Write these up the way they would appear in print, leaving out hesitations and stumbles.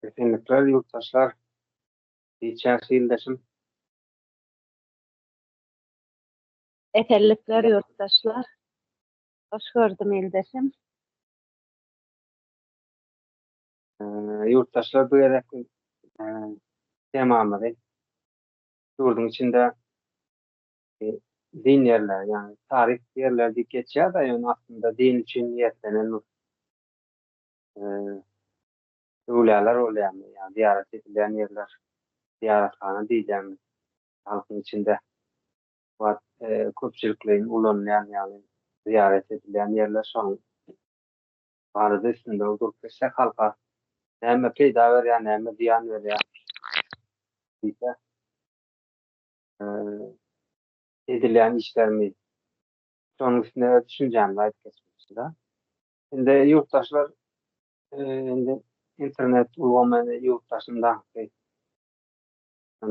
Esenlikler ýurtdaşlar. Hiç ildeşim. Esenlikler ýurtdaşlar. Hoş gördüm ildeşim. Ýurtdaşlar bu gezek temamyzy ýurduň içinde din ýerleri, ýagny taryh ýerleri diýip geçýär-de, ýöne aslynda din üçin niýetlenen öwlüýäler bolýarmy, ýa zyýarat edilýän ýerler, zyýarathana diýilýärmi halkyň içinde wagt köpçülikleýin ulanylýan, ýagny zyýarat edilýän ýerler şonuň barada üstünde durup geçsek halka näme peýda berýär, näme zyýan berýär diýse edilýän işlerimi şonuň üstünde öz düşünjämizi aýdyp geçmekçi-de. Indi ýurtdaşlar indi internet ulgamy ýurt daşyndaky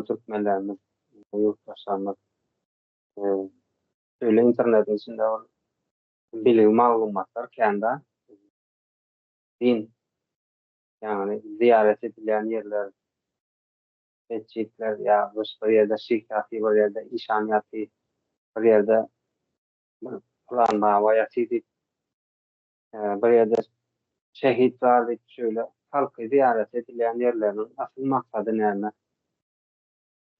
türkmenlerimiz, ýurtdaşlarymyz şeýle internetiň içinde bir bilgi maglumatlar kän-de. Din, ýagny zyýarat edilýän ýerler, metjitler ýa bir ýerde şyh ýaty, bir ýerde işan ýaty, bir ýerde bir pylan baba ýaty diýip Bir ýerde şehit bar diýip şöyle halky zyýarat edilýän ýerleriniň asyl maksady näme?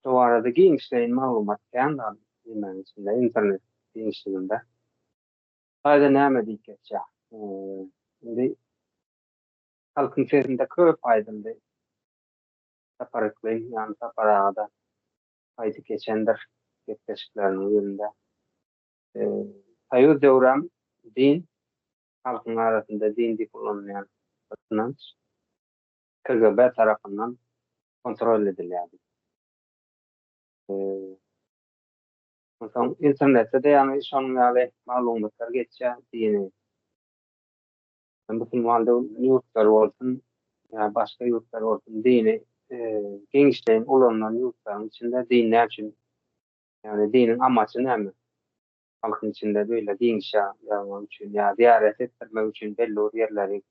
Şu barada giňişleýin maglumat kän zat diýmäň içinde internet giňişliginde. Taýda näme diýip geçýär? Indi halkyň sesinde köp aýdyldy. Sapar Yklym, ýagny Sapar aga-da aýdyp geçendir gepleşikleriniň birinde. Soýuz döwrem din, halkyň arasynda din diýip ulanylýan bir ynanç KGB tarapyndan kontrol edilýärdi. Onsoň internetde-de ýagny şonuň ýaly maglumatlar geçýär, dini musulman ýurtlary bolsun ýa başga ýurtlar bolsun dini giňişleýin ulanylan ýurtlaryň içinde din näme üçin Ýagny diniň amaçy näme? Halkyň içinde beýle giňiş ýazmak üçin ýa zyýarat etdirmek üçin belli bir ýerleri,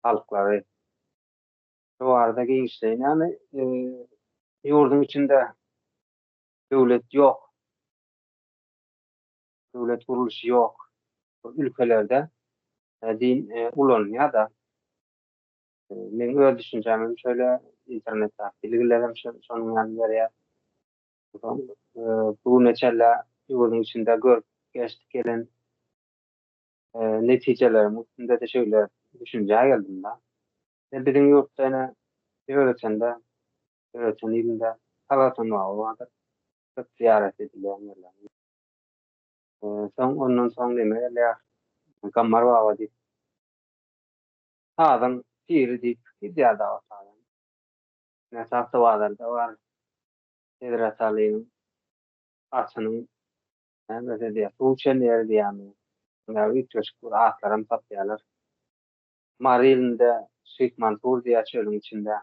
halklary. Şu barada giňişleýin ýagny ýurduň içinde döwlet ýok. Döwlet gurluşy ýok. Ülkelerde din ulanylýar-da. Meň öz düşünjäm hem şöyle, internetdäki bilgiler hem şonuň ýaly berýär. Onsoň bu güne çenli ýurduň içinde görüp geçdik gelen netijeleriň üstünde-de şeýle düşünjä geldim-de. Biziň ýurtda ene Ýöreçende, Ýöreçen ilinde Talatan baba bardyr. Köp zyýarat edilýän ýerler. Soň ondan soň neme gelýär? Gammar baba diýip. Sazyň piri diýip gidýär dagy sazyň. Ine Tagtabazarda bar. Hezret Alynyň atynyň nämesi diýýär, suw içen ýeri diýýärmi? Ýa üýtgeşik bir atlaram tapýarlar. Mary ilinde Şyh Mansur diýýär çölüň içinde.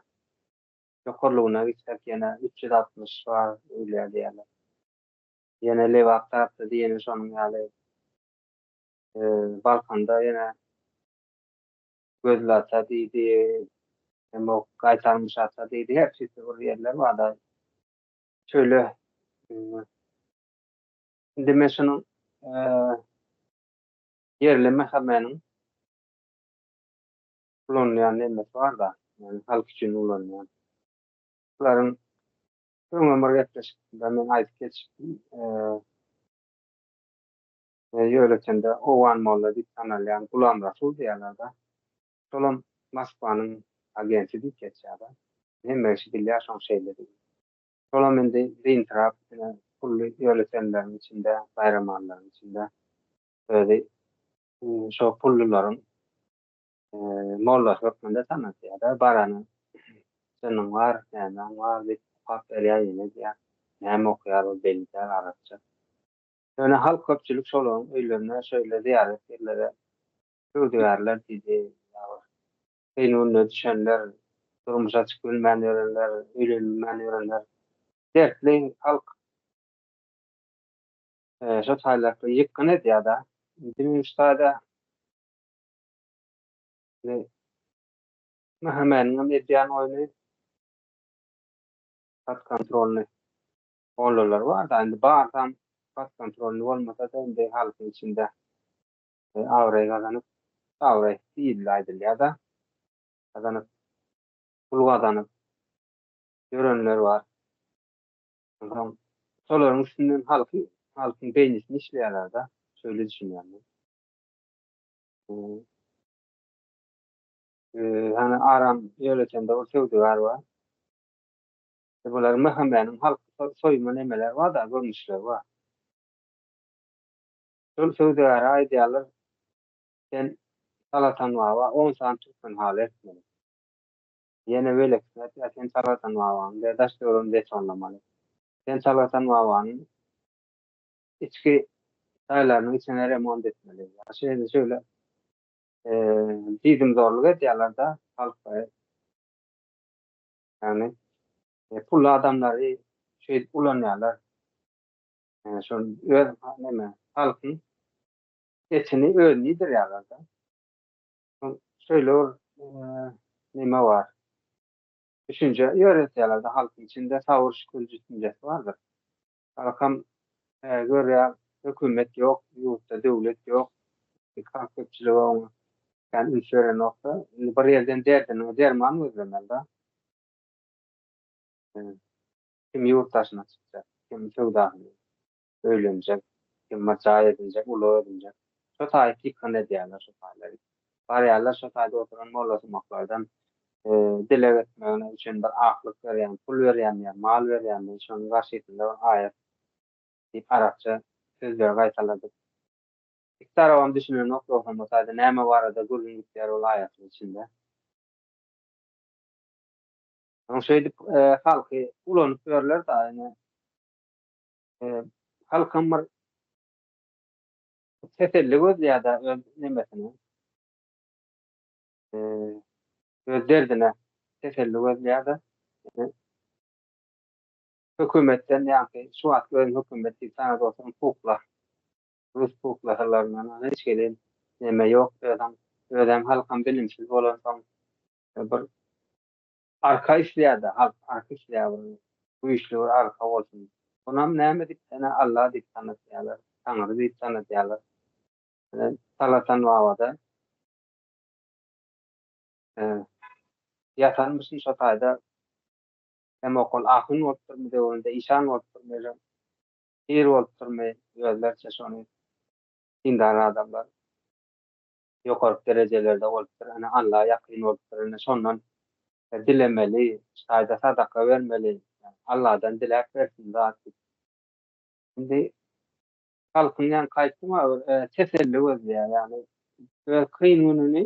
Ýokarlygyna gitsek ýene 360 bar öwlüýä diýýärler. Ýene Lebap tarapda ýene şonuň ýaly. Balkanda ýene Gözli ata diýdi, emok Gaýtarmyş ata diýdi, her çeşit bir ýerler bar-da. Şöyle indi men şunuň ýerli MHM-niň ulanylýan nemesi bar-da, ýagny halk üçin ulanylýan. Bularyň öňem bir gepleşikde men aýdyp geçipdim. Ýöretende Owgan molla diýip tanalýan Gulam Rasul diýýärler-de. Şolam Moskwanyň agenti diýip geçýär-de. Hemme kişi bilýär şoň şeýledigini. Şolam indi dyntyrap ine pully ýöretenleriň içinde, baýramanlaryň içinde özi şo pullularyň mollasy hökmünde tanadýar-da. Barany jynyň bar, nämäň bar diýip okap berýär, ýene diýýär. Näme okaýar ol belli däl arapça. Ýöne halk köpçülik şolaryň öýlerine şeýle zyýarat ýerlere söwdagärler diýdi. Kyn günde düşenler, durmuşa çykyp bilmän ýörenler, öýlenilmän ýörenler, dertli halk şo taýlakda ýykgyn edýär-de. Indi men şu taýda. MHM-niň hem edýän oýny podkontrolny mollalar bar-da, indi barsam podkontrolny bolmasa-da indi halkyň içinde abraý gazanyp, abraý diýildi aýdylýar-da, gazanyp, pul gazanyp ýörenler bar. Onsoň şolaryň üstünden halky, halkyň beýnisini işleýärler-de, şeýle düşünýän men. Hany aram ýöretende bir söwdagär bar. Bular MHM-niň halk soýma nemeleri bar-da, görnüşleri bar. Şol söwdagäre aýdýarlar, sen Talatan baba on sany türkmen haly etmeli. Ýene beýlekisine aýtýar, sen Talatan babanyň diýýär, daş-töweregini betonlamaly. Sen Talatan babanyň içki jaýlarynyň içine remont etmeli. Şeýle şeýle diýdimzorluk edýärler-de halka. Ýagny pully adamlary şeýdip ulanýarlar. Şol öz neme halkyň etini özüne iýdirýärler-de. Şeýle bir neme bar. Düşünje ýöretýärler-de halkyň içinde sabyr şükür düşünjesi bardyr. Halkam görýär, hökümet ýok, ýurtda döwlet ýok. Halk köpçüligi oňa kän üns berenok-da. Indi bir ýerden derdine derman gözlemeli-de. Kim ýurt daşyna çykjak, kim söwdasyny öýlenjek, kim bir jaý edinjek, ulag edinjek. Şo taýy ýykgyn edýärler şo taýlary. Barýarlar şo taýda oturan mollasumaklardan dileg etmegine üçin bir aklyk berýän, pul berýän ýa mal berýän diýip, şonuň garşysynda bir aýat diýip arapça sözleri gaýtaladyp. Iki tarabam düşünenok ýogsam bu taýda näme barada gürrüň gitýär ol aýatyň içinde. Soň şeýdip halky ulanyp ýörler da ine. Halkam bir teselli gözleýär-de öz nemesine. Öz derdine teselli gözleýär-de. Hökümetden ýaňky şu wagtky özüni hökümet diýip tanap oturan kukla. Rus kuklalaryndan hiç hili neme ýok. Özem özem halkam bilimsiz bolansoň bir arka isleýär-de, halk arka isleýär bir güýçli bir arka bolsun. Onam näme diýip ene Alla diýip tanatýarlar, Taňry diýip tanatýarlar. Ine Talatan babada ýatanmyşyn şo taýda hem okul ahun bolupdyrmy döwründe, işan bolupdyrmy, pir bolupdyrmy, özleriçe şony dindar adamlar. Ýokarky derejelerde bolupdyr, ine Alla ýakyn bolupdyr, ine şondan dilemeli, şu taýda sadaka bermeli, Alladan diläp bersin zat diýip. Indi halkyň ýaňky aýtdym-a bir teselli gözleýär, ýagny öz kyn gününi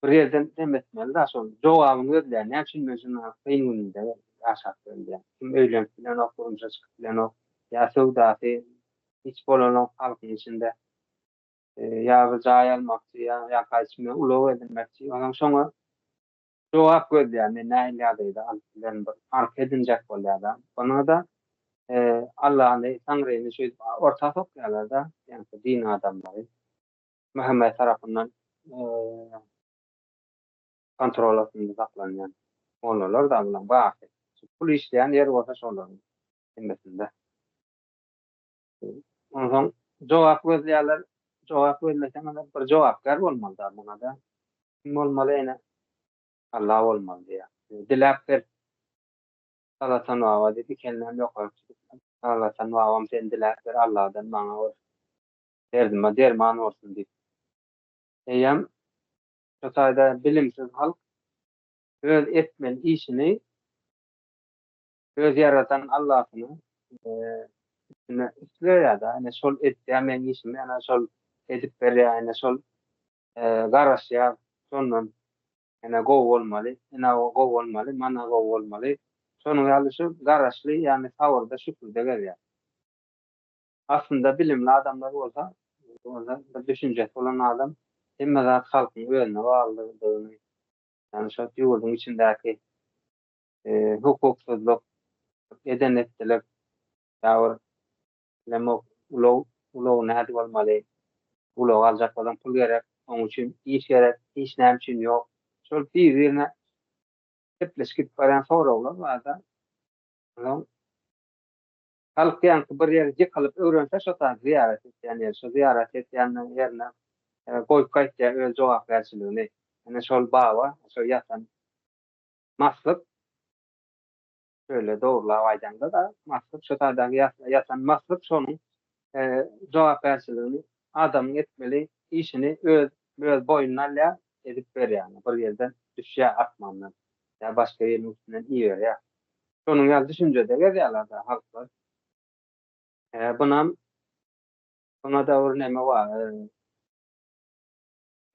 bir ýerden dem etmeli-da şol jogabyny gözleýär, näme üçin men şundan kyn günde ýaşap ýörün diýýär. Kim öýlenip bilenok, durmuşa çykyp bilenok, ýa söwdasy hiç bolanok halkyň içinde. Ýa bir jaý almakçy, ýa ýa gaýçy ulag edinmekçi. Onsoň şoňa jogap gözleýär, men nähili ýagdaýda alyp bilerin bir arka edinjek bolýar-da. Onda-da Allany, Taňryny şeýdip orta sokýarlar-da, ýaňky din adamlary. MHM tarapyndan kontrol astynda saklanýan mollalar-da bulaň barysy. Pul işleýän ýer bolsa şolaryň hemmesinde. Onsoň jogap gözleýärler. Jogap gözleseň onda bir jogapkär bolmaly-da muňa-da. Kim bolmaly ene? Allah bolmaly diýýär. Diläp ber Talatan baba diýip iki elinem ýokary tutup, Talatan babam sen diläp ber Allahdan maňa bir derdime derman bolsun diýip. Eýýäm şu taýda bilimsiz halk öz etmeli işini öz ýaradan Allasyna üstüne üstleýär-de, ine şol etýär meň işimi, ene şol edip berýär, ine şol garaşýar şondan, ene gowy bolmaly, ene gowy bolmaly, mana gowy bolmaly. Şonuň ýaly şu garaşly, ýagny sabyrda, şükürde gezýär. Aslynda bilimli adamlar bolsa, onda bir düşünjesi bolan adam hemme zat halkyň özüne baglydygyny, ýagny şol ýurduň içindäki hukuksyzlyk, eden-etdilik, ýa bir bilemok, ulag, ulag nädip almaly, ulag aljak bolsaň pul gerek. Oň üçin iş gerek, iş näme üçin ýok? Şol bir-birine sepleşip gidip barýan soraglar barda. Onsoň halk ýaňky bir ýeri ýykylyp öwrense şo taýda zyýarat etýän ýeri, şo zyýarat etýän ýerine goýup gaýtýar öz jogapkärçiligini. Ine şol baba, şo ýatan maslyk şöyle dogrulap aýdaňda-da maslyk şo taýdaky ýatan maslyk şonuň jogapkärçiligini adamyň etmeli işini öz öz boýnuna alýar, edip berýär. Bir ýerden düşýär asmandan ýa başga biriniň üstünden iberýär. Şonuň ýaly düşünjede gezýärler-de halklar. Bunam buňa-da bir neme bar.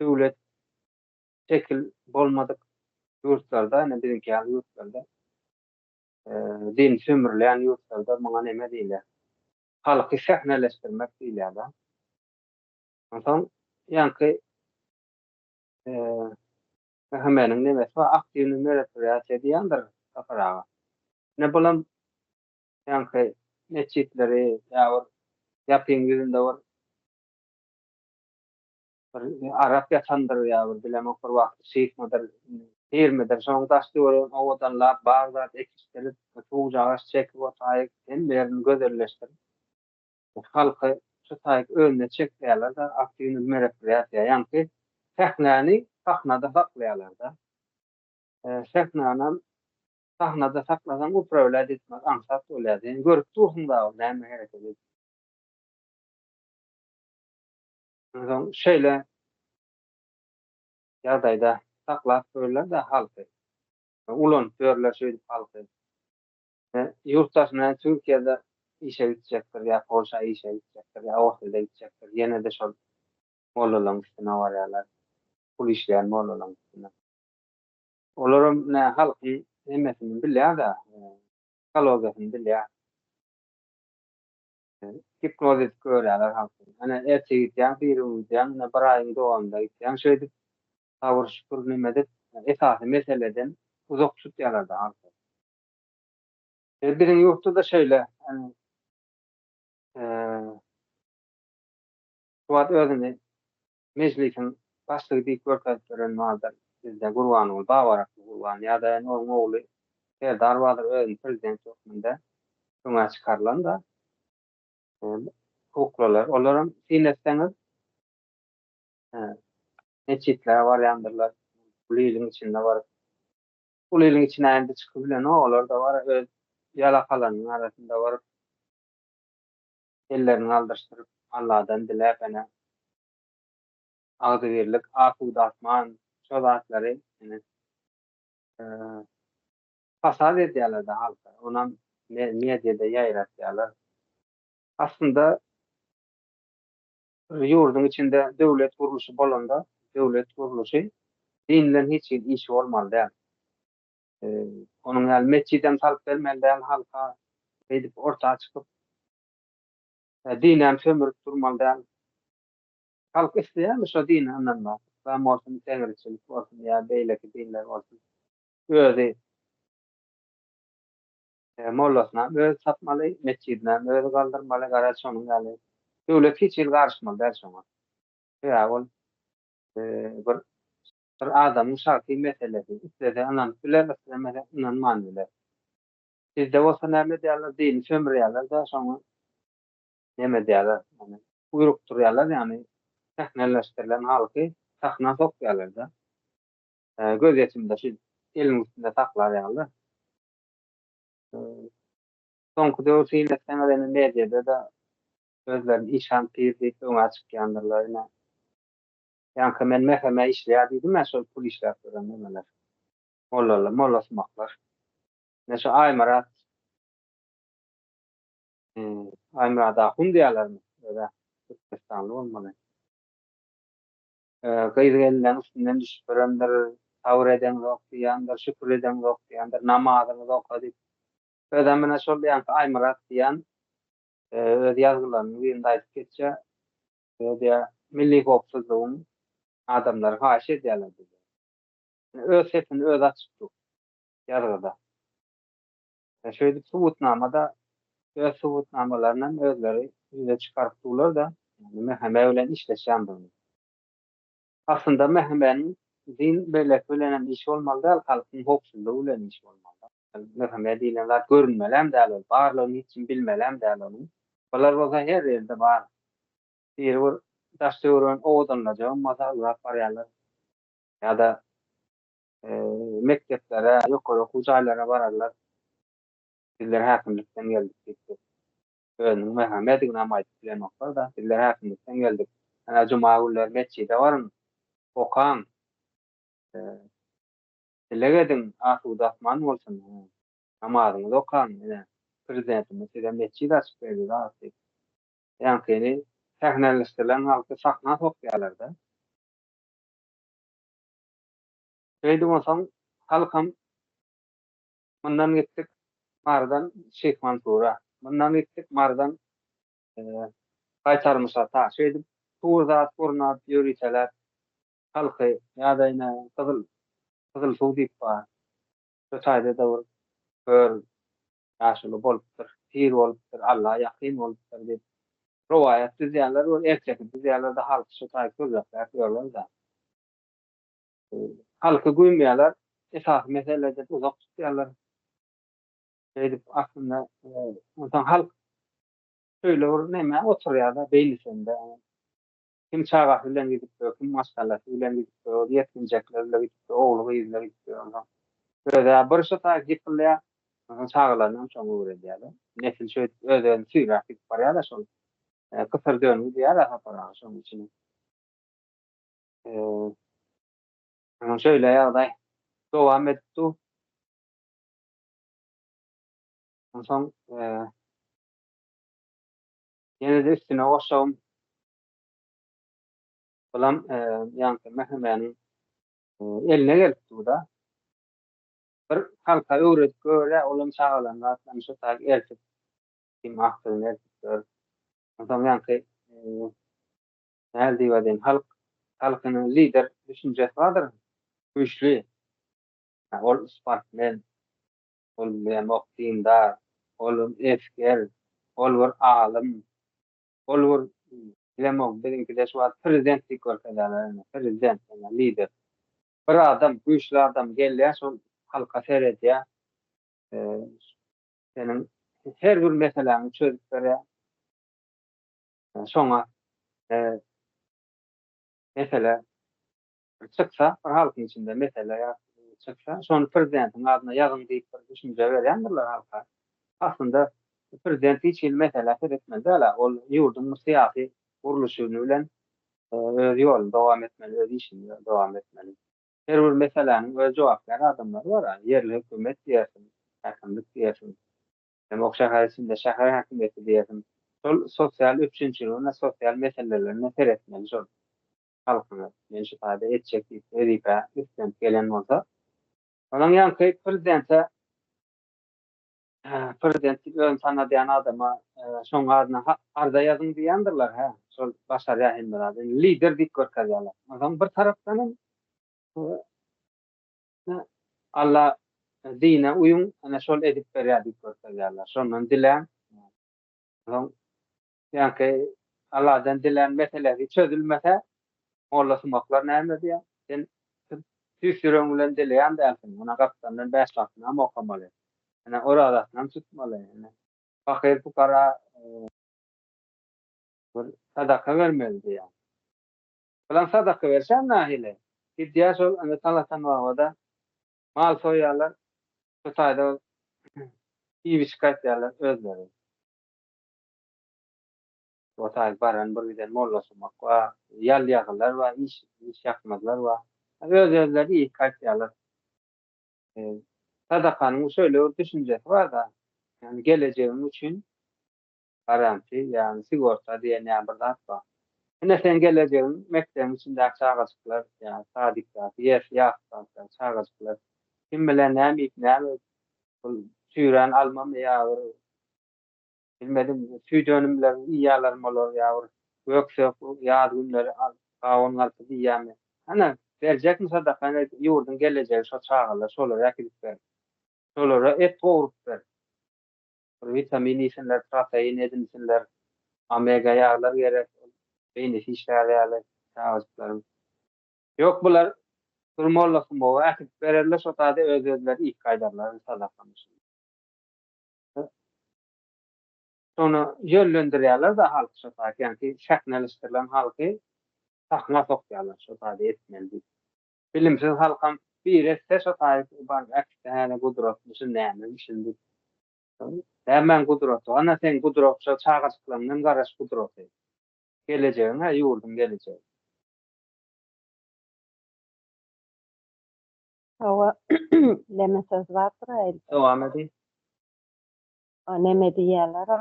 Döwlet şekil bolmadyk ýurtlarda, ine biziňki ýaly ýurtlarda, din sömürilýän ýurtlarda muňa neme diýilýär? Halky sähneleşdirmek diýilýär-de. Onsoň ýaňky MHM-niň nemesi bar, aktiwnyý meropriýatiýa diýýändir Sapar aga. Ine bulam ýaňky metjitleri ýa bir ýapyň ýüzünde bir bir arap ýatandyr ýa bir bilemok bir wagtky şyhmydyr, pirmidir, şonuň daş-töweregini owadanlap, bag zat ekişdirip, suwjagaş çekip otaýyk, hemme ýerini gözelleşdirip, halky şu taýyk özüne çekýärler-de, aktiwnyý meropriýatiýa, ýaňky sähnäni sahnada saklaýarlar-da. Sähnänem sahnada saklasaň uprawlýat etmek aňsat bolýar. Sen görüp dursuň-da ol näme hereket edip. Onsoň şeýle ýagdaýda saklap ýörler-de halky. Ulanyp ýörler şeýdip halky. Ýurt daşyna Türkiýede işe gitjekdir ýa Polşa işe gitjekdir ýa Orsýede gitjekdir. Ýene-de şol mollalaryň üstüne barýarlar. Pul işleýän mollalaryň üstüne. Olaram nä halkyň hemmesini bilýär-de, psihologiýasyny bilýär. Gipnoz edip görýärler halky. Ene ertir gidýäň, birigün gidýäň, ine bir aýyň dowamynda gidýäň. Şeýdip sabyr şükür neme edip esasy meseleden uzak tutýarlar-da halky. E, biziň ýurtda-da şeýle. Ýani şu wagt özüni mejlisiň başlygy diýip görkezip ýören bardyr bizde Gurbanguly Babarakly Gurban ýa-da ýene onuň ogly Serdar bardyr özüni prezident hökmünde öňe çykarylan-da kuklalar. Olaram syn etseňiz metjitlere barýandyrlar. Uly iliň içinde baryp uly iliň içine indi çykyp bilenok olar-da bar öz ýalakalarynyň arasynda baryp ellerini galdyryşdyryp Alladan diläp ene agzybirlik, asuda asman şo zatlary ene fasad edýärler-de halka. Onam mediada ýaýratýarlar. Aslynda bir ýurduň içinde döwlet gurluşy bolanda, döwlet gurluşy din bilen hiç hili işi bolmaly däl. Onuň ýaly metjidem salyp bermeli däl halka, beýdip orta çykyp dinem sömürip durmaly däl. Halk isleýärmi şo dine ynanmak? Yslam bolsun, teňriçilik bolsun ýa beýleki dinler bolsun. Özi mollasynam özi tapmaly, metjidinem özi galdyrmaly, garaz şonuň ýaly. Döwlet hiç hili garyşmaly däl şoňa. Sebäbi ol bir bir adamyň şahsy meselesi. Islese ynanyp biler, islemese ynanman biler. Bizde bolsa näme edýärler, dini sömürýärler-de, şoňa neme edýärler, ýagny uýrukdyrýarlar, ýagny sähneleşdirilen halky sahna sokýarlar-da. Gözýetimde şu eliň üstünde saklar ýaly. Soňky döwür syn etseňiz indi mediada-da özlerini işan pir diýip öňe çykýandyrlar ine. Ýaňky men MHM işleýär diýdim-ä şol pul işläp ýören nemeler. Mollalar, mollasumaklar. Ine şu Aýmyrat Aýmyrat ahun diýýärlermi? Öz-ä türkmenistanly bolmaly. Gyz-gelinleň üstünden düşüp ýörendir, sabyr edeňzok diýýändir, şükür edeňzok diýýändir, namazyňyzy oka diýip. Özem ine şol ýaňky Aýmyrat diýýän öz ýazgylarynyň birinde aýdyp geçýär. Diýýär, milli howpsuzlygyň adamlary haýyş edýärler diýýär. Öz sesini özi açyp dur ýazgyda. Şeýdip subutnama-da öz subutnamalarynam özleri ýüze çykaryp durlar-da, ýagny MHM bilen işleşýändigini. Aslynda MHM-niň din beýleki bilenem işi bolmaly däl, halkyň howpsuzlygy bilen işi bolmaly. MHM diýlen zat görünmelem däl ol, barlygyny hiç kim bilmelem däl onuň. Bular bolsa her ýerde bar. Biri bir daş-töweregini owadanlajagam bolsa ylgap barýarlar. Ýa-da mekdeplere, ýokary okuw jaýlaryna bararlar. Bizler häkimlikden geldik diýip. Özüniň MHM-diginem aýdyp bilenoklar-da. Bizler häkimlikden geldik. Ene juma günleri metjide baryň, okaň, dileg ediň, asuda asman bolsun, namazyňyzy okaň, ine, prezidentimiz size metjit açyp berdi zat diýip. Ýaňkyny sähneleşdirilen halky sahna sokýarlar-da. Şeýdip onsoň halkam Mundan gitdik Marydan Şyh Mansura. Mundan gitdik Marydan Gaýtarmyş ata. Şeýdip tur zat gurnap ýöriteläp halky ýa-da ine Gyzyl Gyzyl suw diýip bar. Şo taýda-da bir kör ýaşuly bolupdyr, pir bolupdyr, Alla ýakyn bolupdyr diýip rowaýat düzýärler we erteki düzýärler-de halky şo taýy köwekläp ýörler-de. Halky güýmeýärler, esasy meseleden uzak tutýarlar. Şeýdip aslynda onsoň halk şeýle bir nämä oturýar-da beýnisinde. Kim çagasy bilen gidip ýör, kim maşgalasy bilen gidip ýör, ýetginjekler bile gidip ýör, ogly-gyzy bile gidip ýör onsoň. Öz-ä bir şu taýy ýykylýar, onsoň çagalarynam şoňa öwredýär-de. Nesil şeýdip öz-özüni süýräp gidip barýar-da şol. Gysyr döngü diýýär-ä Sapar aga şonuň üçin. Ana şeýle ýagdaý dowam edip dur. Onsoň ýene-de üstüne goşagym. Bulam ýaňky MHM-niň eline gelip dur-da. Bir halka öwredip görýär, olam çagalaryny zatlaryny şo taýy ertip, kim agtygyny ertip gör. Onsoň ýaňky Näl diýip aýdaýyn, halk, halkynyň lider düşünjesi bardyr, güýçli. Ol sportsmen, ol bilemok dindar, ol esger, ol bir alym, ol bir bilemok biziňkide şu wagt prezident diýip görkezýärler indi, prezident, ýa lider. Bir adam, güýçli adam gelýär, şol halka seredýär, seniň her bir meseläňi çözüp berýär. Şoňa mesele çyksa, bir halkyň içinde mesele çyksa, şony prezidentiň adyna ýazyň diýip bir düşünje berýändirler halka. Aslynda prezident hiç hili meselä seretmeli däl-ä, ol ýurduň syýasy gurluşyny bilen öz ýoluny dowam etmeli, öz işini dowam etmeli. Her bir meseläniň öz jogapkär adamlary bar-a, ýerli hökümet diýersiň, häkimlik diýersiň. Hem ok şäher içinde şäher häkimiýeti diýersiň. Şol sosial üpjünçiligine, sosial meselelerine seretmeli şol halkyňa. Men şu taýda etjek diýip wezipe üstlenip gelen bolsa. Onuň ýaňky prezidente prezident diýip özüni tanadýan adama şoň adyna arza ýazyň diýýändirler hä. Şol başarýar hemme zady. Lider diýip görkezýärler. Onsoň bir tarapdanam Alla dine uýuň, ana şol edip berýär diýip görkezýärler. Şondan diläň. Soň ýaňky Alladan dilän meselesi çözülmese, mollasumaklar näme diýýär? Sen tüýs ýüregiň bilen dileýän dälsiň. Ýöne gapdaldan bäş wagtynam okamaly. Ene orazasynam tutmaly. Ene pahyr-pukara bir sadaka bermeli diýýär. Bilen sadaka berşem nahili? Gidýär şol indi Talatan babada mal soýýarlar. Şu taýda iýip-içip gaýtýarlar özleri. O taý baran bir giden mollasumak bar, ýal-ýagylar bar, iş iş ýakmazlar bar. Öz-özleri iýip gaýtýarlar. Sadakanyň şeýle bir düşünjesi bar-da, ýagny gelejegiň üçin Garanti, ýagny sigorta diýen ýaly bir zat bar. Ine seň gelejegiň mekdebiň içindäki çagajyklar, ýa sadikdäki, ýersi ýasykdaky çagajyklar kim bilen näme iýip, näme şol çüýrän almamy ýa bir bilmedim süýt önümlerini iýýärlermi olar ýa bir gök-sök ýaz günleri gawun galpyz iýýärmi. Hany berjekmi sadaka ine ýurduň gelejegi şo çagalar şolara äkidip ber. Şolara et gowrup ber. Bir witamin iýsinler, protein edinsinler. Omega ýaglar gerek, beýnisi işlär ýaly çagajyklaryň. Ýok bular bir molla sumaga äkidip bererler şo taýda öz özleri iýip gaýdarlar sadakany. Şony ýönlendirýärler-de halky şo taýda ýaňky şähneleşdirilen halky sahna sokýarlar şo taýda etmeli diýip. Bilimsiz halkam biri etse şo taýda baryp äkitse hälä gudratmyşyn nämemişin diýip. Nämäň gudraty ana seň gudrat şo çagajyklaňdan garaş gudraty. Gelejegiň-ä ýurduň gelejegi. Hawa, neme söz bardyr-a. Dowam ediň. O neme diýýärler-a,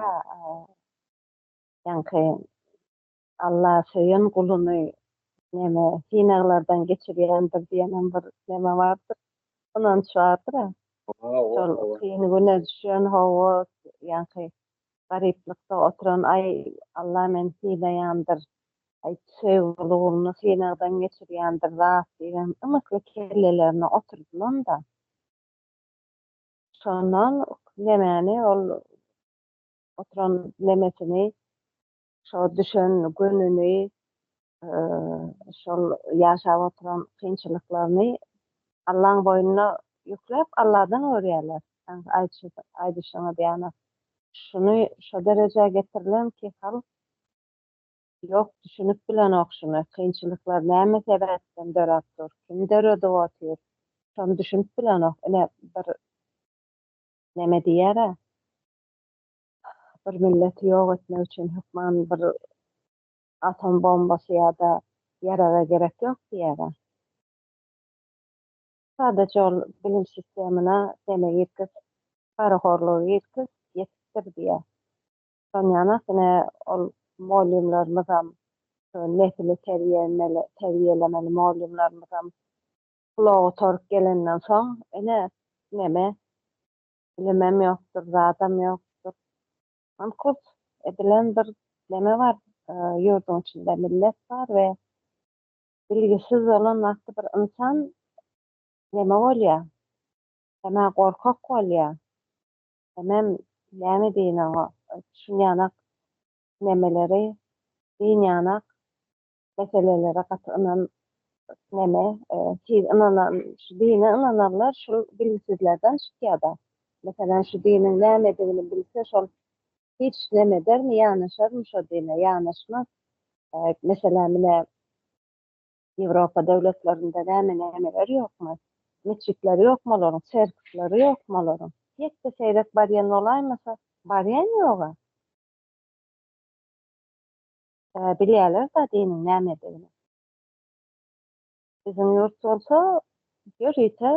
ýaňky Alla söýen guluny neme synaglardan geçirýändir diýenem bir neme bardyr, ynanç bardyr-a. Şol kyn güne düşen hawa, ýaňky garyplykda oturan aý Alla meni sylaýandyr, aý söýgüli guluny synagdan geçirýändir zat diýibem ymykly kellelerine oturdylan-da. Şondan nemäni ol oturan nemesini şo düşen gününi şol ýaşap oturan kynçylyklaryny Allaň boýnuna ýükläp Alladan görýärler. Aýdyşyňyz ýaly şuny şo derejä getirilen ki halk ýok düşünip bilenok şuny kynçylyklar näme sebäpden döräp dur kim döredip otyr şony düşünip bilenok ine bir neme diýýärä bir milleti ýok etmek üçin hökman bir atom bombasy ýa-da ýaraga gerek ýok diýýärä. Sadaja ol bilim sistemyna neme girkiz, parahorlugy girkiz, ýetipdir diýýär. Şonýanak ine ol mugallymlarymyzam, şu nesli terbiýemeli, terbiýelemeli mugallymlarymyzam pula gutaryp gelenden soň ine neme bilimem ýokdur, zadam ýokdur. Mankurt edilen bir neme bar, ýurduň içinde millet bar we bilgisiz bolan wagty bir ynsan neme bolýar? Hemä gorkak bolýar. Hemem näme diýin oňa, şunýanak nemeleri din ýanak meselelere gaty ynan neme tiz ynanan şu dine ynananlar şul bilimsizlerden çykýada. Meselem şu diniň nämedigini bilse şol hiç neme edermi ýanaşarmy şo dine ýanaşmaz. Meselem ine Ýewropa döwletlerinde näme nämeler ýokmy? Metjitleri ýokmy olaryň, çerkwleri ýokmy olaryň? Ýekde seýrek barýan bolaýmasa barýan ýoga. Bilýärler-dä diniň nämedigini. Biziň ýurt bolsa ýörite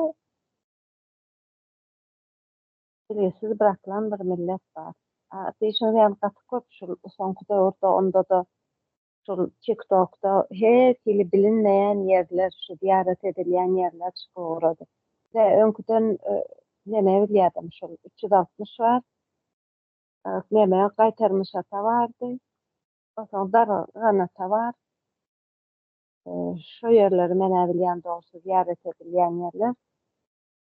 bilgisiz bıraklan bir millet bar. Diýşiňiz ýaly gaty köp şul soňky döwürde onda-da şul TikTokda her hili bilinmeýän ýerler şu zyýarat edilýän ýerler çykyp ugrady. Ve öňküden neme bilýärdim şul 360 bar. Neme Gaýtarmyş ata bardy. Onsoň Darganata bar. Şo ýerleri men-ä bilýän dogrusy zyýarat edilýän ýerler.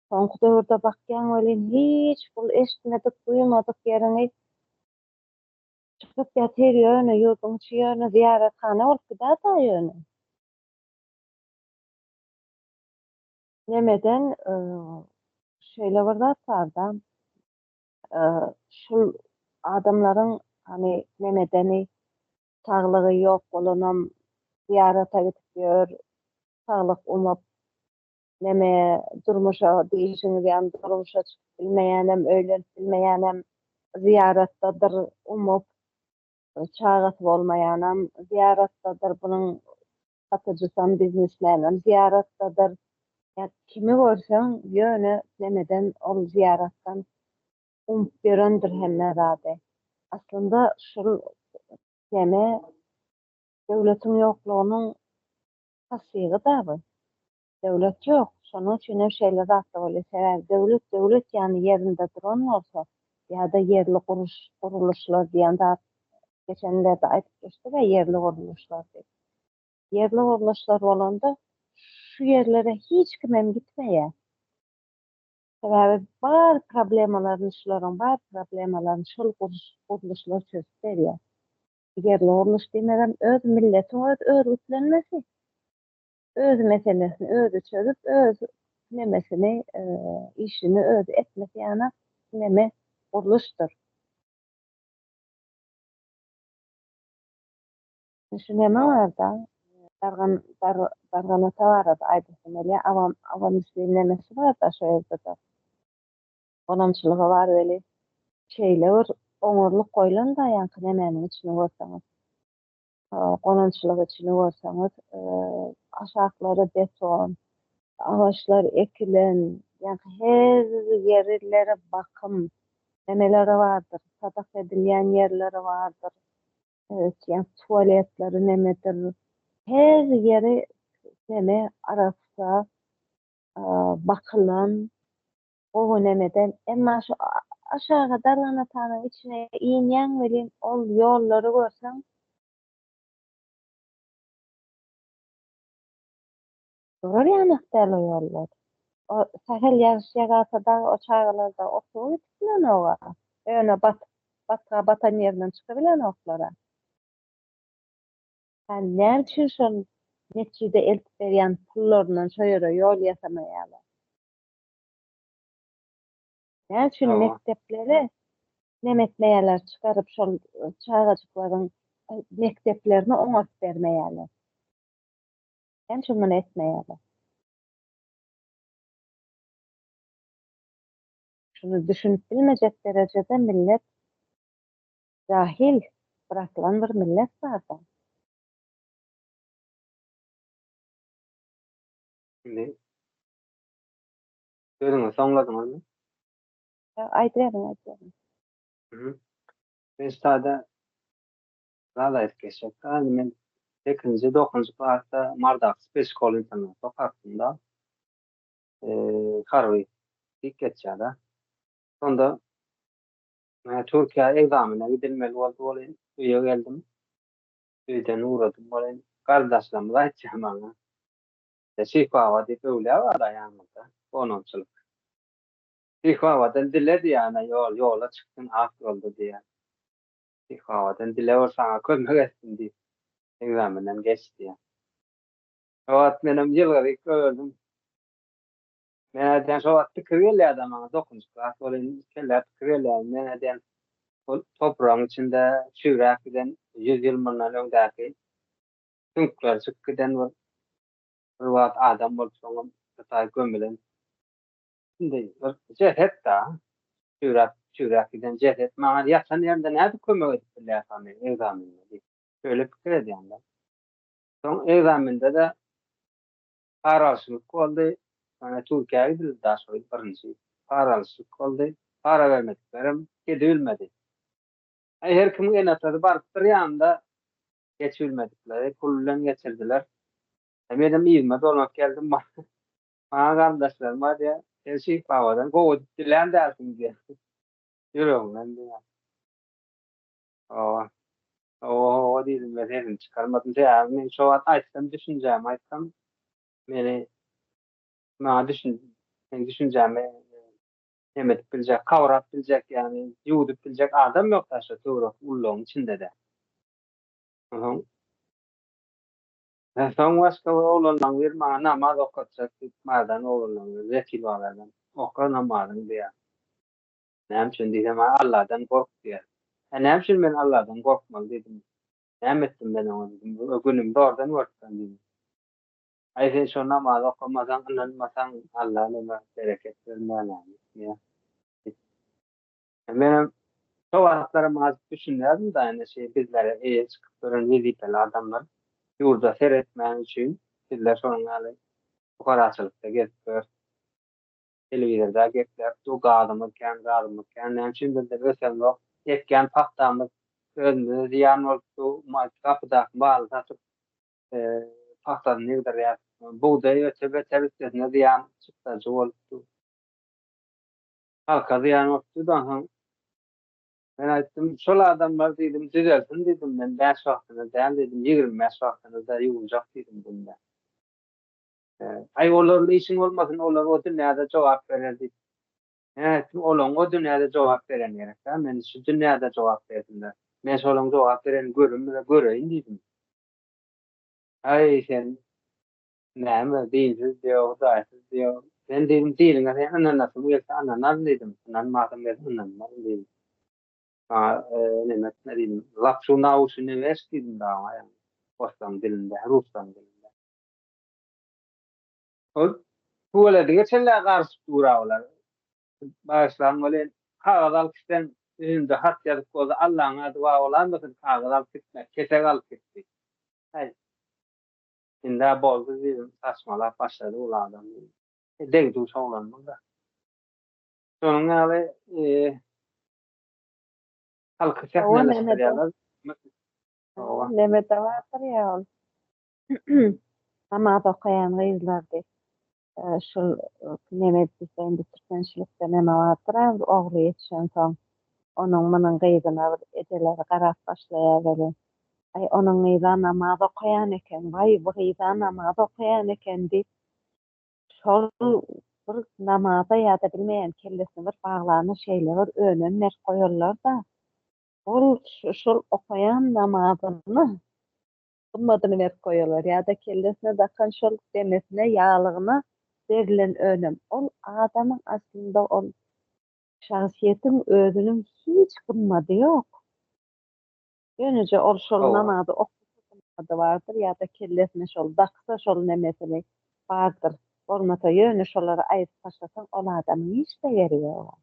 Soňky döwürde bakýaň welin hiç bul eşitmedik, duýmadyk ýeriňi çykyp ýatyr ýöne ýurduň içi ýöne zyýarathana bolup gidäda ýöne. Nemeden şeýle bir zat barda şul adamlaryň hany nemedeni saglygy ýok bolanam zyýarata gidip ýör, saglyk umup, neme durmuşa diýşiňiz ýaly durmuşa çykyp bilmeýänem, öýlenip bilmeýänem zyýaratdadyr umup, çagasy bolmaýanam zyýaratdadyr, bunuň satyjysam, biznesmenem zyýaratdadyr. Ýa kimi görseň ýöne nemeden ol zyýaratdan umup ýörendir hemme zady. Aslynda şul neme döwletiň ýoklugynyň tassygy-da bu. Döwlet ýok. Şonuň üçin hem şeýle zatlar bolýar. Sebäbi döwlet döwlet ýaly ýerinde duran bolsa ýa-da ýerli guruş gurluşlar diýen zat geçenlerde aýdyp geçdik-ä ýerli gurluşlar diýip. Ýerli gurluşlar bolanda şu ýerlere hiç kimem gitmeýär. Sebäbi bar problemalaryny şularyň bar problemalaryny şol gurluşlar çözüp berýär. Ýerli gurluş diýmegem öz milletiň öz örgütlenmesi. Öz meselesini özi çözüp, öz nemesini, işini özi etmesi ýanak neme gurluşdyr. Şu neme barda, Dargan, dar, Darganata barada aýdasym gelýär. Awa, Awa Müslim nemesi barda şo ýerde-de. Gonamçylygy bar weli, şeýle bir oňurlyk goýlan-da ýaňky nemäniň içini görseňiz. Gonamçylyk içini görseňiz, aşaklary beton, agaçlar ekilen, ýaňky her ýerleri bakym nemeleri bardyr, sadaka edilýän ýerleri bardyr, ýaňky tualetleri nemedir, her ýeri neme arassa, bakylan, gowy nemeden, emma şu aşaga Darganatanyň içine inýäň welin ol ýollary görseň, durar ýanak däl o ýollar. O sähel ýagyş ýagasa dagy o çagalar dagy okuwa gidip bilenog-a. Ýöne batyp, batga batan ýerinden çykybilenoklar-a. Hä näme üçin şol metjide eltip berýän pullaryndan şo ýere ýol ýasamaýarlar? Näme üçin mekdeplere neme etmeýärler çykaryp şol çagajyklaryň mekdeplerini oňaryp bermeýärler? Näme üçin muny etmeýärler? Şuny düşünip bilmejek derejede millet jahil byrakylan bir millet barda. Indi Sözüňizi soňladyňyzmy? Aýdyberiň, aýdyberiň. Mhm. Men şu taýda zat aýdyp geçjek. Indi men sekizinji, dokuzynjy klasda Mardaky spes şkola internatda okapdym-da. Harby diýip geçýär-de. Şonda Türkiýä ekzamene gidilmeli boldy welin, öýe geldim. Öýden ugradym welin, garyndaşlarymyz aýtýar maňa. Şyh baba diýip öwlüýä bar-a ýanymyzda, gonamçylyk. Şyh babadan dile diýýär, ana ýol, ýola çyksyn ak ýolda diýýär. Şyh babadan dile bir saňa kömek etsin diýip, ekzamenden geç diýýär. Şo wagt menem ýylgyryp goýberdim. Men-ä diýýän şo wagt pikir gelýär-de maňa, dokuzynjy klas bolýan, kellä pikir gelýär. Men-ä diýýän ol topragyň içinde çüýräp giden ýüz ýyl mundan öňdäki süňkleri çykyp giden bir bir wagt adam bolup soňam Hytaý gömülen indi bir jeset da çüýräp çüýräp giden jeset maňa ýatan ýerinde nädip kömek edip bilýär hany ekzamende diýip şeýle pikir edýän da. Soň ekzamende-de para alşylyk boldy. Mana Türkiýä gidildi daşoýuz birinji para alşylyk boldy. Para bermediklerem gidibilmedi. Aý her kimiň ene-atasy barypdyr ýanynda Geçibilmedikleri pul bilen geçirdiler. Menem yzyma dolanyp geldim. Maňa garyndaşlarym aýdýar, Sen Şyh babadan gowy edip dilän dälsiň diýýär. Ýüregiňden diýýär. Hawa. Hawa, hawa diýdim we sesimi çykarmadym. Sebäbi men şo wagt aýtsam, düşünjämi aýtsam, meni maňa düşün, meň düşünjämi neme edip biljek, kawrap biljek, ýagny ýuwdup biljek adam ýok-da şo töwerek ulularyň içinde-de. Onsoň Soň başga bir oglanlaň biri maňa namaz okatjak diýip, Mardan oglanlaň biri, Wekil bazardan, Oka namazyňy diýýär. Näme üçin diýsem, Alladan gork diýýär. Hä, näme üçin men Alladan gorkmaly diýdim. Näme etdim men oňa diýdim. Günümi zordan görüpdim diýdim. Aý, sen şo namazy okamasaň, ynanmasaň, Alla neme bereket bermär näme diýýär. Menem şo wagtlaram azajyk düşünýärdim-de, ine şeý bizlere eýe çykyp duran wezipeli adamlar ýurda seretmäni üçin bizler şonuň ýaly pukaraçylykda gezip ýörüs. Telewizorda gepläp dur, gazymyz kän, gazymyz kän, näme üçin bizde ösenok, ekýän pagtamyz özümize zyýan bolup dur, gapydaky maly satyp pagtasyny ýygdyrýas, bugdaý öte beter üstesine zyýan çykdajy bolup dur. Halka zyýan bolupdy-da onsoň men aýtdym, şol adamlar diýdim, düzelsin diýdim, men bäş wagtyna däl diýdim, 25 wagtyna-da ýuwunjak diýdim günde. Aý olarly işiň bolmasyn, olar o dünýäde jogap berer diýip. Men aýtdym, olaň o dünýäde jogap bereni gerek däl, men şu dünýäde jogap bersinler. Men şolaň jogap berenini görünmese göreýin diýdim. Aý sen. Näme, dinsiz diýýär, hudaýsyz diýýär. Men diýdim, diniňe sen ynanasyň gelse ynanaryn diýdim, ynanmasyň gelse ynanmaryn diýdim. Maňa neme etme diýdim, lapşu na uşi ne weş diýdim dagy oňa ýagny, orslaryň dilinde, ruslaryň dilinde. Ol tüweledige çenli garyşyp dur-a olar. Bagyşlaň welin, kagyz alyp gitseň, üstünde hat ýazyp bolsa, Allaň ady bar bolanmasyn, kagyz alyp gitme, kesek alyp git diýip. Häý, Indä boldy diýdim, saçmalap başlady ol adam diýdim. Deň-duş oglanmyň-da. Şonuň ýaly halky sähneleşdirýärler. Hawa. Nemede bardyr ýa ol. Namaz okaýan gyzlardy. Şul neme diýse indi türkmençilikde neme bardyr-a bir ogly ýetişensoň onuň munuň gyzyna bir ejeleri garap başlaýar welin Aý onuň gyza namaz okaýan eken, waý bu gyza namaz okaýan eken diýip şol bir namaza ýa-da bilmeýän kellesini bir baglana şeýle bir önem berip goýarlar-da ol şol okaýan namazyny gymmadyny berip goýarlar ýa-da kellesine dakan şol demesine, ýaglygyna berilen önüm. Ol adamyň aslynda ol şahsyýetiň özüniň hiç gymmady ýok. Ýöneje ol şol namazy okasa gymmady bardyr ýa-da kellesine şol daksa şol nemesini bardyr. Bolmasa ýöne şolary aýryp taşlasaň ol adamyň hiç degeri ýok.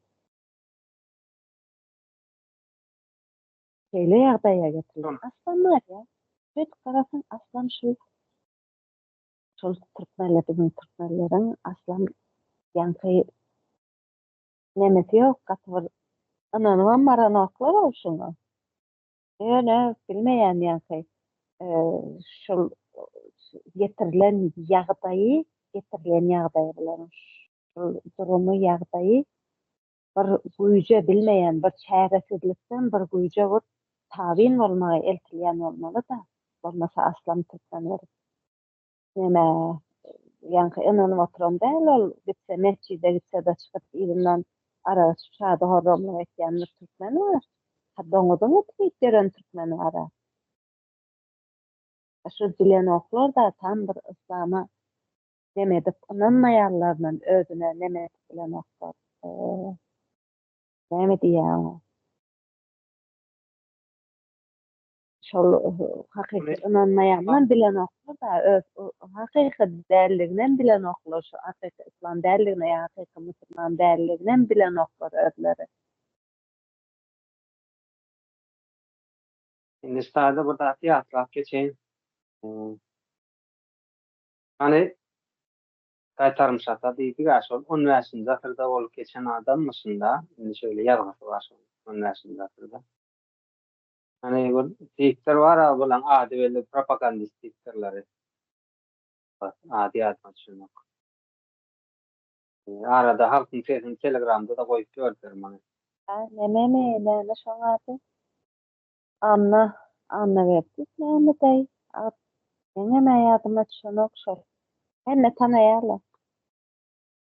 Şeýle ýagdaýa getirildi. Aslam barýa. Şeýdip garasaň aslam şu şol türkmenler biziň türkmenleriň aslam ýaňky nemesi ýok gaty bir ynanybam baranoklar ol şuňa. Ýöne bilmeýän ýaňky şol getirilen ýagdaýy getirilen ýagdaýy bularyň şol durumy ýagdaýy bir güýje bilmeýän bir çäresizlikden bir güýje bir tabyn bolmaga eltilýän bolmaly-da, bolmasa aslam türkmen bir neme ýaňky ynanyp oturan däl ol gitse metjide gitse-de çykyp yzyndan arak içip şady-horramlyk etýän bir türkmen bar. Ha doňuzyň eti iýip ýören türkmen bar-a. Şu bilenoklar-da tam bir yslama Neme edip ynanmaýanlarynam özüne neme edip bilenoklar. Näme diýýär oňa? Şol hakyky ynanmaýanynam bilenoklar-da, öz hakyky dälliginem bilenoklar, şu hakyky yslam dälligine ýa hakyky musulman dälliginem bilenoklar özleri. Indi sada bir zat ýatlap geçeýin. Hany, Gaýtarmyş ata diýdik-ä, şol on bäşinji asyrda bolup geçen adammyşyn-da, indi şeýle ýazgysy bar şonuň, on bäşinji asyrda. Hany, bir diktor bar-a, bulaň ady belli propagandist diktorlary. Ady ýadyma düşenok. Arada Halkyň sesini telegramda-da goýup ýördüler muny. Hä, nememi, näme şoň ady? Anna, Annaberdi nämedeý? At, meňem-ä ýadyma düşenok şol. Hemme tanaýarlar.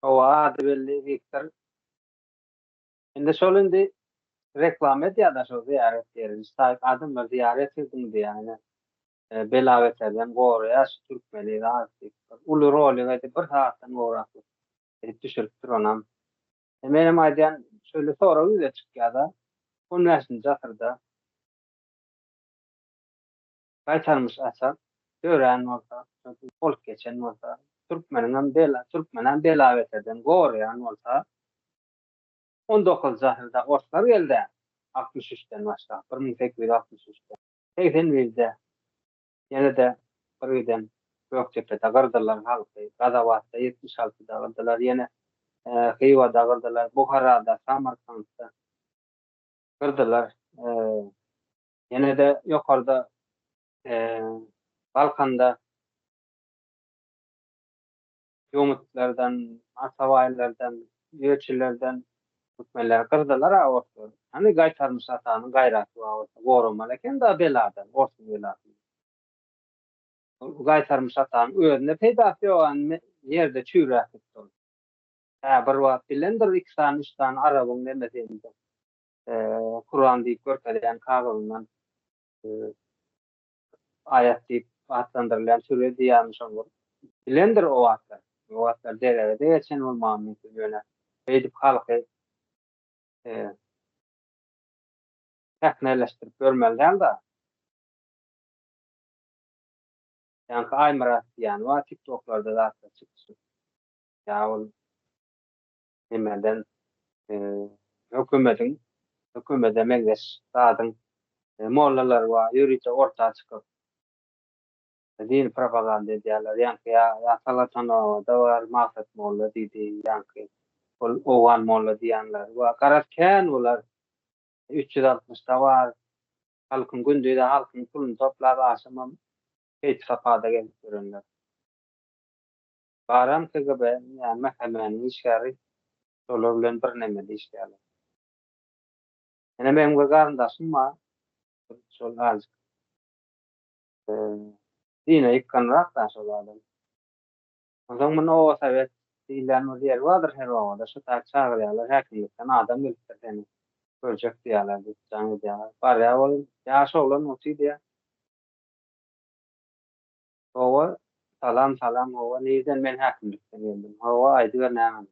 Hawa, ady belli Wiktor. Indi şol indi reklama edýär-de şol zyýarat ýerini. Ştaýk adamlar zyýarat ediň diýýär. Ine, bela-beterden goraýar şu türkmeni zat diýip. Uly rolik edip bir sagatdan gowrak edip düşüripdir onam. Menem aýdýan şöyle sorag ýüze çykýar-da, on bäşinji asyrda Gaýtarmyş ata dörän bolsa, bolup geçen bolsa, türkmeniňem bela, türkmenem bela-beterden goraýan bolsa, on dokuzynjy asyrda orslar geldi-ä, 63-den başlap, 1863-den, 81-de Ýene-de bir giden Gökdepede gyrdylar halky, Gazawatda 76-da gyrdylar, ýene Hywada gyrdylar, Buharada, Samarkantda gyrdylar. Ýene-de ýokarda Balkanda ýomutlardan, atabaýlardan, ýöçülerden türkmenleri gyrdylar-a orslar. Hany Gaýtarmyş atanyň gaýraty bar bolsa, goramaly eken-da beladan, orsuň belasyndan. Gaýtarmyş atanyň özüne peýdasy ýok, hany ýerde çüýräp gitdi ol. Hä, bir wagt bilendir iki sany, üç sany arabyň nemesi indi Kuran diýip görkezýän kagyzyndan aýat diýip atlandyrylýan süre diýýärmi şony bir. Bilendir o wagtlar. O wagtlar derege-de geçen bolmagy mümkin ýöne beýdip halky sähneleşdirip ýörmeli däl-de. Ýaňky Aýmyrat diýýäni bar tiktoklarda zatlar çykyşyp. Ýa ol nemeden hökümediň hökümede meňzeş zadyň mollalary bar ýörite orta çykyp dini propaganda edýärler. Ýaňky ýa ýa Salatanowada bar Maksat molla diýdi ýaňky ol owgan molla diýýänleri bar. Garaz kän bular 360-da bar. Halkyň gündiz-ä halkyň puluny toplap agşamam keýpi-sapada gezip ýörenler. Baram KGB ýa MHM-niň işgäri şolar bilen bir nemede işleýärler. Ine meň bir garyndaşym bar. Şol azjyk dine ýykgynrak-da şol adam. Onsoň muny oba sowet diýilýän bir ýeri bardyr her obada. Şo taýy çagyrýarlar, häkimlikden adam gelipdir seni görjek diýýärler diýip jaň edýärler. Barýar ol, ýaş oglan otyr diýýär. Hawa, salam, salam, hawa, nirden, men häkimlikden geldim. Hawa, aýdyber näme?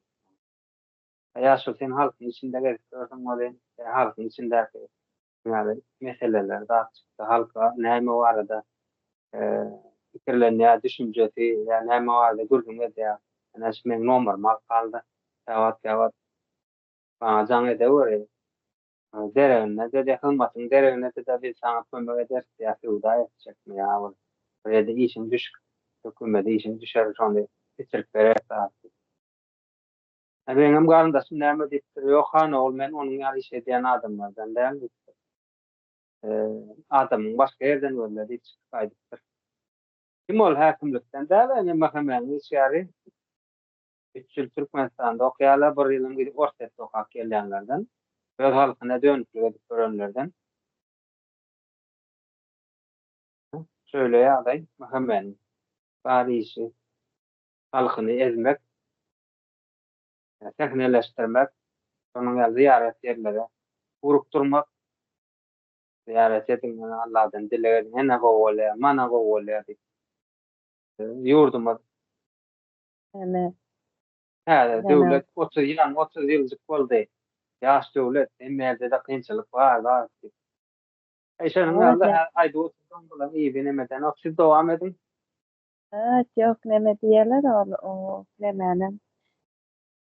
Ýaşuly sen halkyň içinde gezip ýörsüň welin, halkyň içindäki ýaly meseleler zat çyksa halka näme barada pikirlenýär, düşünjesi ýa näme barada gürrüň edýär. Ine şu meň nomerim alyp galdy. Käwagt käwagt maňa jaň edeweri. Deregine-de hyzmatyň deregine-de biz saňa kömek ederis ýa söwda etjekmi ýa bir bir ýerde işiň düşüp hökümede işiň düşer şony bitirip bereris zat diýip. Meňem garyndaşym näme diýipdir, Ýok, han ogul, men onuň ýaly iş edýän adamlardan däl diýipdir. Adamyň başga ýerden gözle diýip çykyp gaýdypdyr. Kim ol häkimlikden däl, ine MHM-niň işgäri. Üç ýyl Türkmenistanda okaýarlar, bir ýylam gidip Orsýetde okap gelýänlerden. Öz halkyna dönüklik edip görenlerden. Şöyle ýagdaý MHM-niň bar işi halkyny ezmek. Sähneleşdirmek, şonuň ýaly zyýarat ýerlere ugrukdyrmak, zyýarat ediň, ýöne Alladan dileg ediň, hene gowy bolýar, mana gowy bolýar diýip. Ýurdumyz Hene. Täze döwlet 30 ýaňy 30 ýyljyk boldy. Ýaş döwlet, hemme ýerde-de kynçylyk bar, zat diýip. Eý, şonuň ýaly-da aýdyp otursaň bularyň yzy nemedenok. Siz dowam ediň. Zat ýok neme diýerler ol o nemänem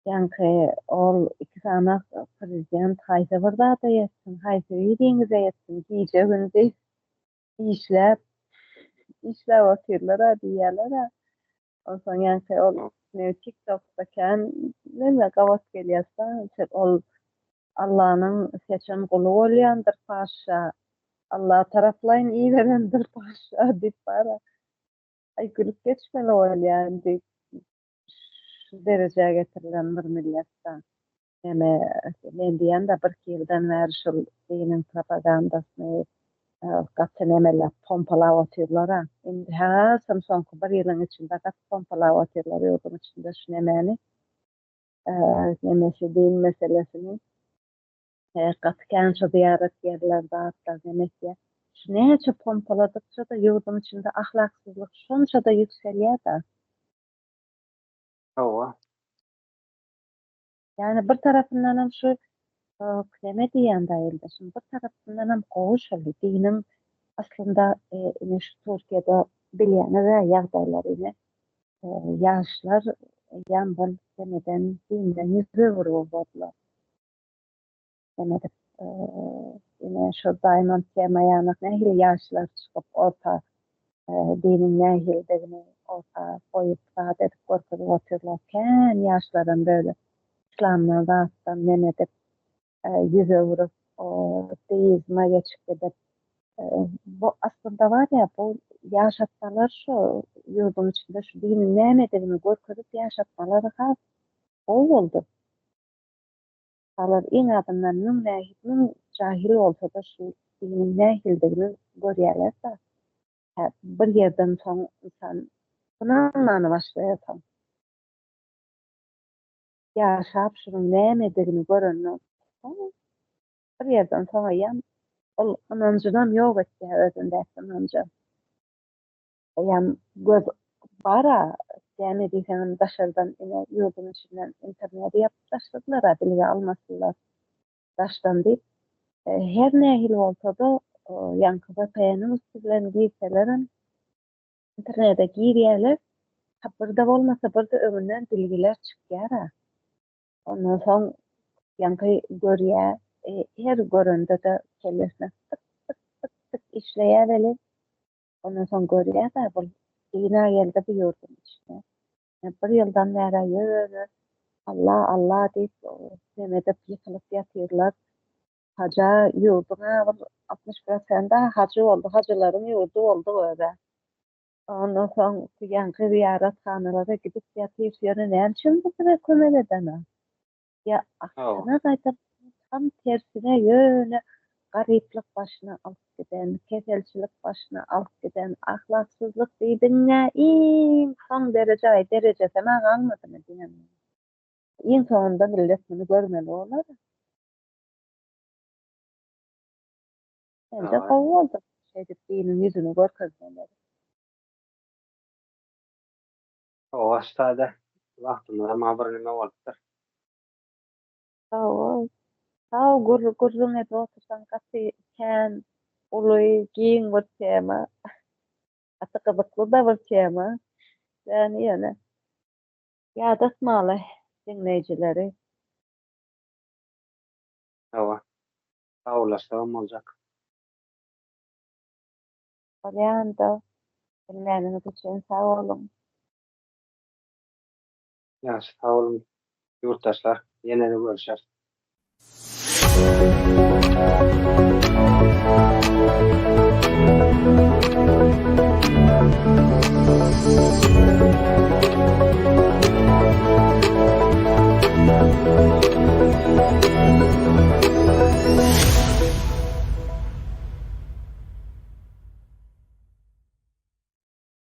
ýaňky ol iki sany prezident haýsy bir zada ýetsin haýsy biriňize ýetsin gije gündiz işläp işläp otyrlar-a diýýärler-ä onsoň ýaňky ol ne tiktokda kän neme gabat gelýäs-da ol Allanyň seçen guly bolýandyr paşşa Alla taraplaýyn iberendir paşşa diýip bara Aý gülüp geçmeli bolýa indi şu derejä getirilen bir milletde. Neme men diýende birki ýyldan bäri şul diniň propagandasyny gaty nemeläp pompalap otyrlar-a. Indi hasam soňky bir ýylyň içinde gaty pompalap otyrlar ýurduň içinde şu nemäni. Nemesi din meselesini. Gaty kän şu zyýarat ýerler zatlar neme etýär. Şu näçe pompaladykça-da ýurduň içinde ahlaksyzlyk şonça-da ýükselýär-da. Hawa. Ýagny bir tarapyndanam şu neme diýýän-dä ildeşim, bir tarapyndanam gowy şol diniň aslynda ine şu Türkiýede bilýäňiz-ä ýagdaýlary ine ýaşlar eýýäm bol nemeden dinden ýüz öwürip ugradylar. Demedik. Ine şu Diamond tema ýanak nähili ýaşlar çykyp orta diniň nähilidigini orta goýup zat edip görkezip otyrlar. Kän ýaşlaram böyle islamdan zatdan neme edip ýüz öwrüp deizme geçip gidip bu aslynda bar ýa bu ýaşatsalar şu ýurduň içinde şu diniň nämedigini görkezip ýaşatmalary has gowy boldy. Salar iň azyndan müň nähili müň jahil bolsada şu diniň nähilidigini görýäler-da. Hä bir ýerden soň ynsan ynanmany başlaýar soň. Ýaşap şunuň nämedigini görenden soň bir ýerden soň eýýäm ol ynanjynam ýok etýär özündäki ynanjam. Eýýäm göz bar-a. Näme diýseňem daşardan ine ýurduň içinden interneti ýapyp taşladylar-a bilgi almasynlar daşdan diýip. Her nähili bolsa-da ýaňky VPN-iň üsti bilen girselerem internete girýärler. Ha birde bolmasa birde öňünden bilgiler çykýar-a. Ondan soň ýaňky görýä, her görende-de kellesine tyk tyk tyk tyk işleýär weli. Ondan soň görýär-de, bul bina geldi bu ýurduň içine. Bir ýyldan bäri ýöne Alla, Alla diýip, neme edip ýykylyp ýatyrlar. Haja ýurduň-a bir 60 prosenti hajy boldy, hajylaryň ýurdy boldy öz-ä. Ondan soň ýaňky zyýarathanalara gidip ýatyr, ýöne näme üçin bu bize kömek edenok? Ýa aksine gaýta tam tersine ýöne garyplyk başyna alyp giden, keselçilik başyna alyp giden, ahlaksyzlyk diýdiň-ä iň soň dereje aý derejesem-ä galmadymy diýen. Iň soňunda millet muny görmeli bolar. Bence gowy boldy şeýdip diniň ýüzüni görkezmeleri. Hawa ştada wagtymyzam a bir neme bolupdyr. Sag bol. Sag gür gürrüň edip otursaň gaty kän uly giň bir tema. Gaty gyzykly-da bir tema. Ýani ýöne ýadatmaly diňleýjileri. Hawa. Sawlaşsagam boljak. Bolýanda diňläniňiz üçin sag boluň. Ýagşy sag boluň ýurtdaşlar ýene-de görüşeris.